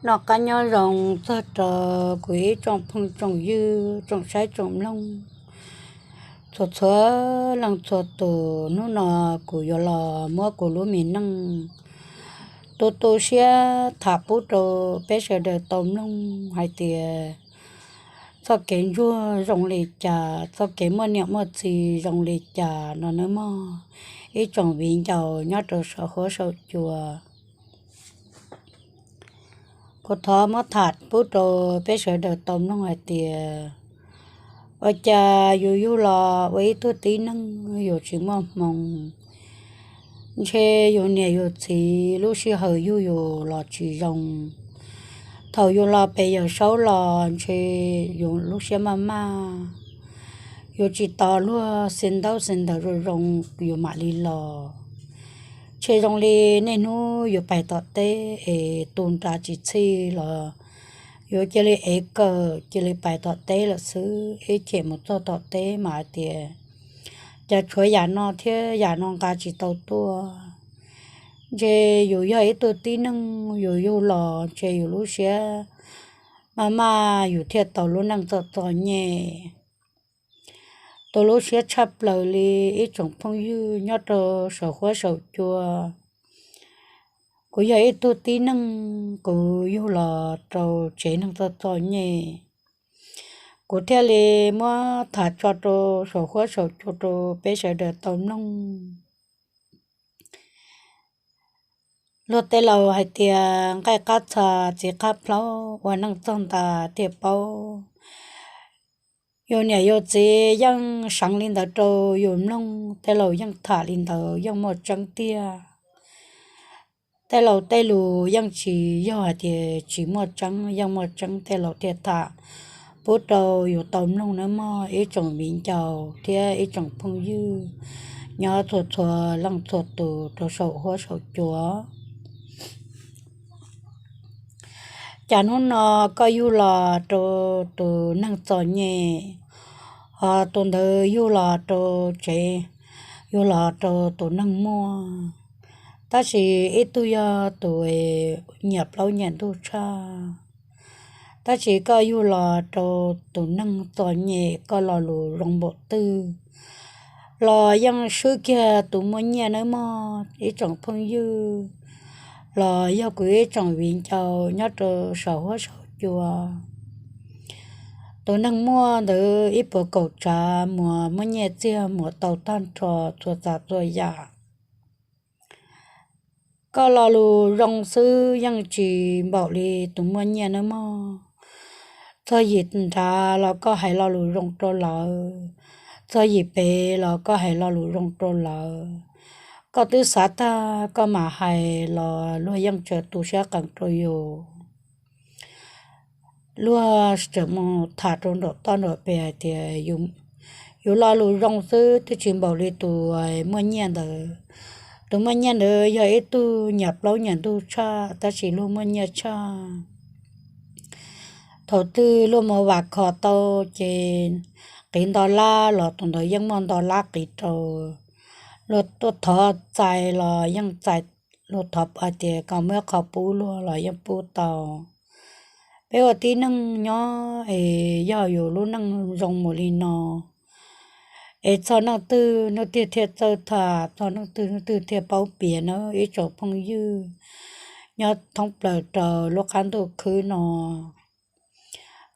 Noj qab nyob zoo txog rau kuv ib tsoom phooj tsoom ywg, tsoom saib tsoom mloog txhua txhua leej txhua tus. Hnub no kuv yuav los muab kuv lub me neej tu tu siab tham pub rau peb sawv daws tau mloog hais tias txoj kev ntsuag zoo li cas, txoj kev muaj niam muaj txiv zoo li cas no nawb mog, ib tsoom viv ncaus nyob rau saum huab saum cua. Kuv thov muab tham pub rau peb sawv daws tau mloog hais tias ua cas yus yug los ua ib tug tib neeg yus tsis muaj hmoo, ntshe yus niam yus txiv lub sij hawm yug yus los tsis zoo. Thaum yus los pem Yawm Saub los ntshe yus lub siab maj maj, yus tsis tos luag xi ntaub xi ntawv zoo zoo yus mam li los. Ntshe zoo li niaj hnub yus pais tom teb es tu nra tsis txhij los yus cia li ev kawm cia li pais tom teb lawm xwb. Ib chim mus txog tom teb mas hais tias cas tshuav yam no thiab yam no nqa tsis tau tuaj. Ntshe yus yog ib tug tib neeg yus yug los ntshe yus lub siab maj maj yus thiaj tau lub neej txom txom nyem. Tu lub siab tshaj plaws li ib tsoom phooj ywg nyob rau saum huab saum cua. Kuv yog ib tug tib neeg, kuv yug los rau tsev neeg txom txom nyem, kuv thiaj li muab tham tso rau saum huab saum cua rau peb sawv daws tau mloog. Luag tej laus hais tias nqaij qab txha txiv qab plhaub, ua neej txog nta thiaj paub. Yus niam yus txiv yeej seev li ntawd rau yus mloog, tej laus yeej tham li ntawd yeej muaj tseeb tiag. Tej laus tej lus yeej tsis yog hais tias tsis muaj tseeb, yeej muaj tseeb, tej laus thiaj tham pub rau yus tau mloog nawb mog ib tsoom viv ncaus thiab ib tsoom phooj ywg nyob txhua txhua leej txhua tus rau saum huab saum cua. Cas hnub no koj yug los rau tus neeg txom nyem, ho tus ntawd yug los rau tsev, yug los rau tus neeg muaj, tab sis ib tug yog tus nyiam plaub nyiam ntug tshaj. Tab sis koj yug los rau tus neeg txom nyem, koj lo lus zoo npaum twg los yeej swb kiag tus muaj nyiaj nawb mog ib tsoom phooj ywg, los yog kuv ib tsoom viv ncaus nyob rau saum huab saum cua. Tus neeg muaj ntawd ib puas kaum tsav muas muaj nyiaj txiag muas tau tag nrho txhua tsav txhua yam. Koj lo lus zoo xwb yeej tsis npaum li tus muaj nyiaj nawb mog. Txog yim nrad los koj hais lo lus zoo rau lawv, txog yim pem los koj hais lo lus zoo rau lawv. Koj twb xav tag koj mam hais los luag yeej tseem tu siab qees rau yus. Luag tseem mus tham rau nraum toj nraum pem hais tias yus lo lus zoo xwb twb tsis npaum li tus muaj nyiaj ntawd. Tus muaj nyiaj ntawd yog ib tug nyiam plaub nyiam ntug tshaj, tab sis luag muaj nyiaj tshaj. Thaum twg luag mus vam khom tau ces qiv nto lab los tus ntawd yeej muaj nto lab qiv rau. Luag tuaj thov txais los yeej txais, luag thov hais tias kom muab qhov pub luag los yeej pub tau. Peb ua tib neeg nyob es yog yus lub neej zoo mus li no, es txog neej twg hnub twg thiaj txawj tham, txog neej twg hnub twg thiaj paub piav na ib tsoom phooj ywg nyob thoob plaws rau lub qab ntuj khwb no.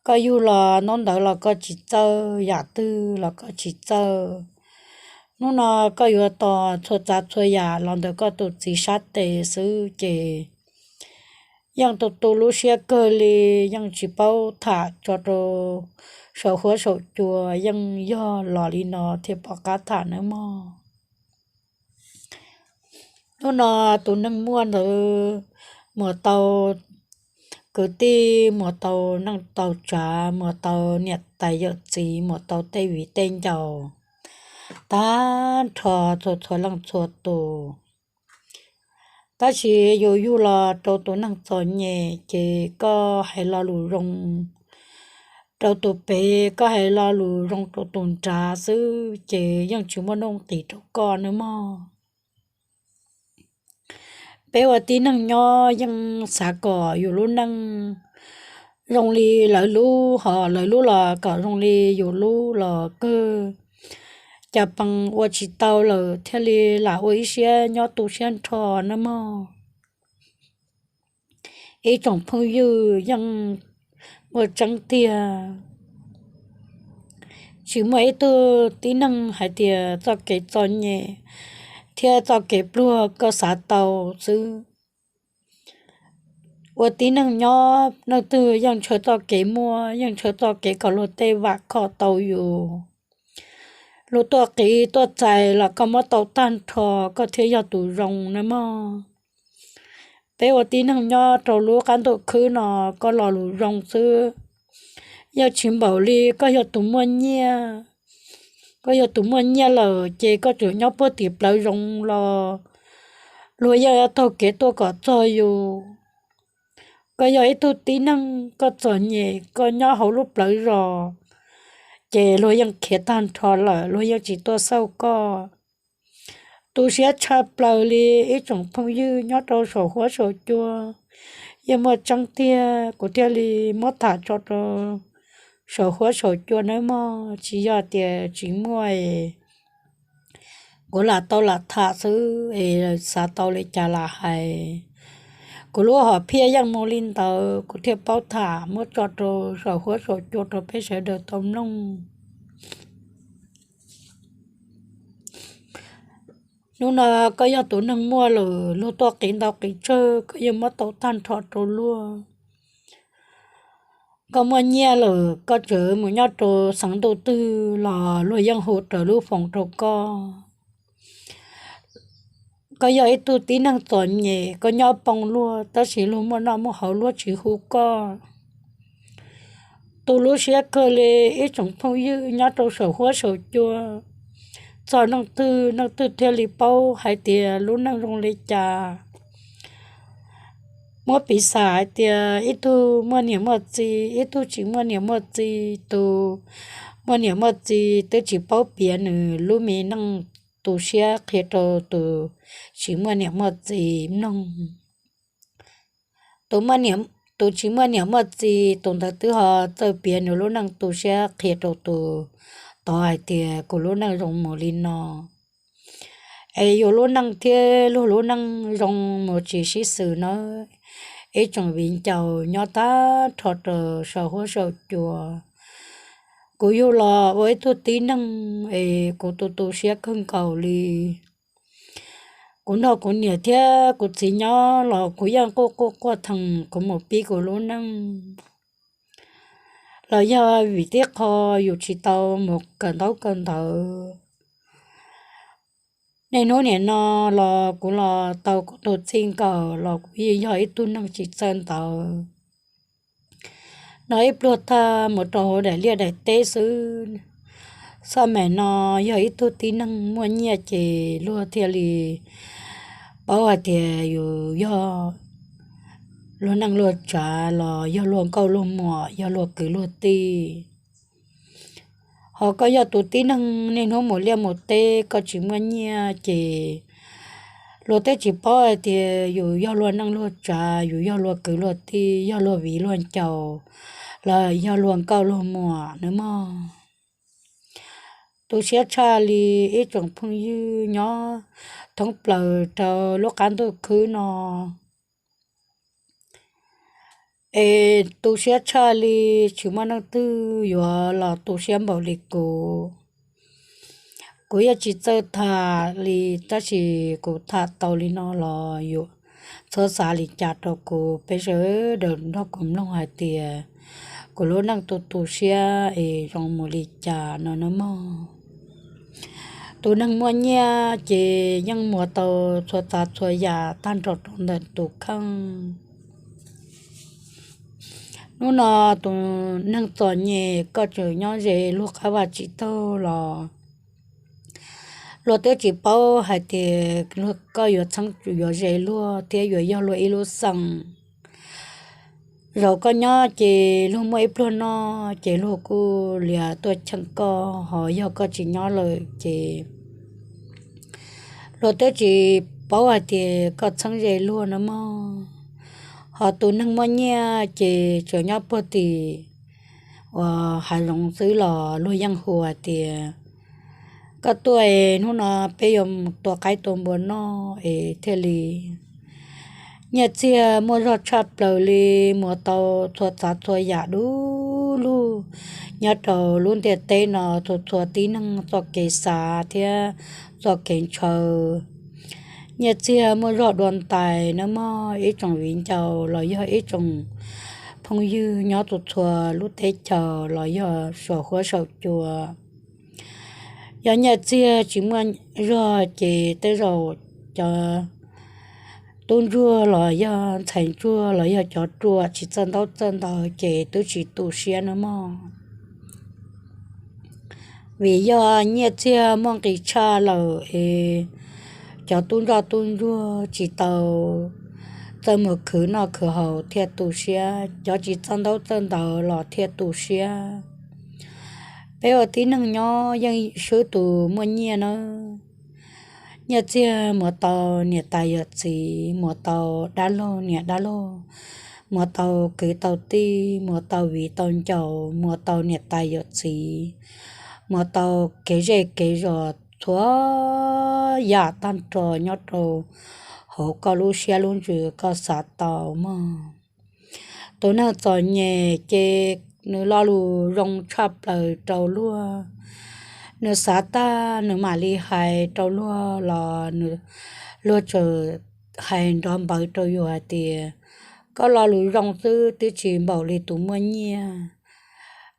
Koj yug los hnub ntawd los koj tsis txawj, yam twg los koj tsis txawj. Hnub no koj yuav tos txhua tsav txhua yam los ntawm koj tus txiv sab tes xwb ces yeej tu tu lub siab kawg li, yeej tsis paub tham tso rau saum huab saum cua, yeej yog los li no thiaj pom qab tham nawb mog. Hnub no tus neeg muaj ntawd muas tau kwv tij, muas tau neej tau tsav, muas tau niam tais yawm txiv, muas tau tej viv tej ncaus tag nrho txhua txhua leej txhua tus. Tab sis yus yug los rau tus neeg txom nyem ces koj hais lo lus zoo rau tus pem, koj hais lo lus zoo rau tus nrad xwb ces yeej tsis muaj nuj nqis rau koj nawb mog. Peb ua tib neeg nyob yeej xav kom yus lub neej zoo li lawv lub, hos lawv lub los kom zoo li yus lub los kawg, cas pees ua tsis tau lawm thiaj li lam ua ib siab nyob tu siab nrho nawb mog. Ib tsoom phooj ywg, yeej muaj tseeb tiag, tsis muaj ib tug tib neeg hais tias txoj kev txom nyem thiab txoj kev pluag koj xav tau xwb. Ua tib neeg nyob, leej twg yeej ntshaw txoj kev muaj, yeej ntshaw txoj kev kom luag tej vam khom tau yus. Luag tuaj qiv tuaj txais los koj muab tau tag nrho, koj thiaj yog tus zoo nawb mog. Peb ua tib neeg nyob rau lub qab ntuj khwb no, koj lo lus zoo xwb, yeej tsis npaum li koj yog tus muaj nyiaj. Koj yog tus muaj nyiaj lawm ces koj tsuas nyob puag tim plawv zoov los luag yeej yuav taug kev tuaj kom txog yus. Koj yog ib tug tib neeg, koj txom nyem, koj nyob hauv lub plawv zos, ces luag yeej khiav tag nrho lawm, luag yeej tsis tuaj xauj koj. Tu siab tshaj plaws li ib tsoom phooj ywg nyob rau saum huab saum cua. Yeej muaj tseeb tiag, kuv thiaj li muab tham tso rau saum huab saum cua nawb mog, tsis yog tias tsis muaj es kuv lam tau lam tham xwb es xav tau li cas lam hais. Kuv lub hom phiaj yeej mus li ntawd, kuv thiaj paub tham muab tso rau saum huab saum cua rau peb sawv daws tau mloog. Hnub no koj yog tus neeg muaj lawm, luag tuaj qiv ntau qiv tsawg koj yeej muab tau tag nrho rau luag. Koj muaj nyiaj lawm, koj tseem mus nyob rau xeev ntuj twg los luag yeej hu raws lub foos rau koj. Koj yog ib tug tib neeg txom nyem, koj nyob poob luag, tab sis luag muaj noj muaj haus luag tsis hu koj. Tu lub siab kawg li ib tsoom phooj ywg nyob rau saum huab saum cua. Txog leej twg, leej twg thiaj li paub hais tias lub neej zoo li cas. Muab piv xam hais tias ib tug muaj niam muaj txiv, ib tug tsis muaj niam muaj txiv, tus muaj niam muaj txiv twb tsis paub piav nws lub me neej tu siab qhia rau tus tsis muaj niam muaj txiv mloog. Tus tsis muaj niam muaj txiv tus ntawd twb ho txawj piav nws lub neej tu siab qhia rau tus tod hais tias kuv lub neej zoo mus li no. Es yus lub neej thiab luag lub neej zoo mus tsis sib xws nawb. Ib tsoom viv ncaus nyob tag nrho rau saum huab saum cua, kuv yug los ua ib tug tib neeg es kuv tu tu siab kawg nkaus li. Kuv nrog kuv niam thiab kuv txiv nyob los kuv yeej quaj quaj quaj theem kuv mus pib kuv lub neej. Los yog vim tib qho yus tsis tau mus kawm ntaub kawm ntawv. Niaj hnub nim no los kuv los tau kuv tus txij nkawm los kuv yeej yog ib tug neeg tsis txawj ntawv. No ib pluag tag mus rau hauv daim liaj daim teb xwb. Xaj maim no yog ib tug tib neeg muaj nyiaj ces luag thiaj li paub hais tias yus yog luag neej luag tsav los yog luag nkauj luag muam, yog luag kwv luag tij. Ho koj yog tus tib neeg niaj hnub mus liaj mus teb, koj tsis muaj nyiaj ces luag twb tsis paub hais tias yus yog luag neej luag tsav, yus yog luag kwv luag tij, yog luag viv luag ncaus, los yog luag nkauj luag muam nawb mog. Tu siab tshaj li ib tsoom phooj ywg nyob thoob plaws rau lub qab ntuj khwb no. Es tu siab tshaj li, tsis muaj leej twg yuav los tu siab npaum li kuv. Kuv yeej tsis txawj tham li, tab sis kuv tham tau li no los yuav txhob xav li cas rau kuv, peb sawv daws nrog kuv mloog hais tias kuv lub neej tu tu siab es zoo mus li cas no nawb mog. Tus neeg muaj nyiaj ces yeej muag tau txhua tsav txhua yam tag nrho rau ntawm tus kheej. Hnub no tus neeg txom nyem koj tseem nyob ze luag qab vaj tsis taug los luag twb tsis paub hais tias koj yuav txheeb yuav ze luag thiab yuav yog luag ib lub xeem. Zaum koj nyob ces luag muaj ib pluag noj ces luag kuj lias tuaj cheem koj, ho yog koj tsis nyob lawm ces luag twb tsis paub hais tias koj txheeb ze luag no mog. Ho tus neeg muaj nyiaj ces tsuas nyob puag tim uas hav zoov xwb los luag yeej hu hais tias koj tuaj es hnub no peb yuav mus tua qaib tua npua noj es thiaj li. Nyiaj txiag muaj zog tshaj plaws li, muaj tau txhua tsav txhua yam dub lug nyob rau lub ntiaj teb no, txhua txhua tib neeg txoj kev xav thiab txoj kev ntshaw. Nyiaj txiag muaj zog dua ntais nawb mog, ib tsoom viv ncaus los yog ib tsoom phooj ywg nyob txhua txhua lub teb chaws los yog saum huab saum cua. Yog nyiaj txiag tsis muaj zog ces tej zaum cov tub ntsuag los yog ntxhais ntsuag los yog cov ruam tsis txawj ntaub txawj ntawv ces twb tsis tu siab nawb mog. Vim yog nyiaj txiag muaj nqis tshaj lawm es cov tub ntsoj tub ntsuag tsis tau txawj mus khwv noj khwv haus thiaj tu siab, cov tsis txawj ntaub txawj ntawv los thiaj tu siab. Peb ua tib neeg nyob yeej swb tus muaj nyiaj nawb. Nyiaj txiag muaj tau niam tais yawm txiv, muaj tau dab laug niam dab laug, muaj tau kwv tau tij, muaj tau viv tau ncaus, muaj tau niam tais yawm txiv, muaj tau kev zej kev zos, txhua yam tag nrho nyob rau hauv koj lub siab lub ntsws koj xav tau mog. Tus neeg txom nyem ces nws lo lus zoo tshaj plaws rau luag. Nws xav tag nws mam li hais rau luag los nws, luag tseem hais nrov npawv rau yus hais tias koj lo lus zoo xwb twb tsis npaum li tus muaj nyiaj.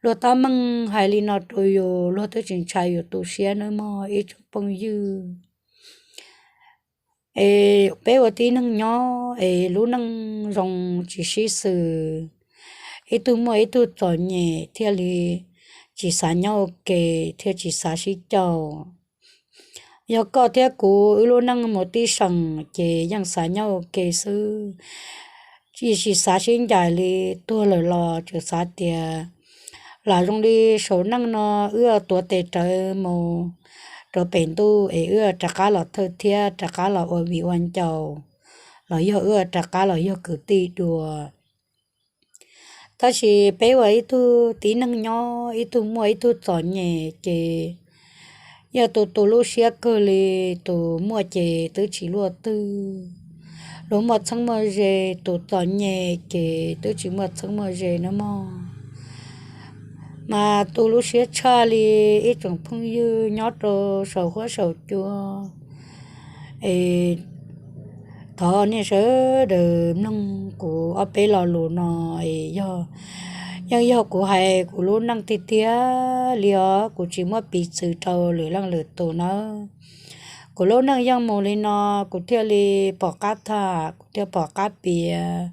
Luag tab meeg hais li no rau yus, luag twb tsis ntshai yus tu siab nawb mog ib tsoom phooj ywg. Es peb ua tib neeg nyob es lub neej zoo tsis sib xws, ib tug muaj ib tug txom nyem thiaj li tsis xav nyob ua ke thiaj tsis xav sib caum. Yog koj thiab kuv wb lub neej mus tib seem ces yeej xav nyob ua ke xwb, tsis, tsis xav sib ncaim li, tuag lawm los tseem xav tias lam zoo li saum neej no wb tuav tes rawv mus rau pem ntuj es wb rov qab los thawj thiab rov qab los ua viv ua ncaus, los yog wb rov qab los yog kwv tij dua. Tab sis peb ua ib tug tib neeg nyob, ib tug muaj ib tug txom nyem ces yog tus tu lub siab kawg li. Tus muaj ces twb tsis luaj twg, luag muaj txheeb muaj ze, tus txom nyem ces twb tsis muaj txheeb muaj ze nawb mog. Mas tu lub siab tshaj li ib tsoom phooj ywg nyob rau saum huab saum cua. Es thov nej sawv daws mloog kuv ob peb lo lus no, es yog, yeej yog kuv hais kuv lub neej tiag tiag li os, kuv tsis muab piv txwv rau lwm leej lwm tus nawb. Kuv lub neej yeej mus li no, kuv thiaj li pom qab tham, kuv thiaj pom qab piav.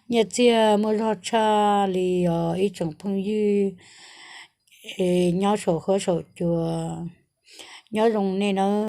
Nyiaj txiag muaj zog tshaj li os ib tsoom phooj ywg nyob saum huab saum cua, nyob zoo nej nawb.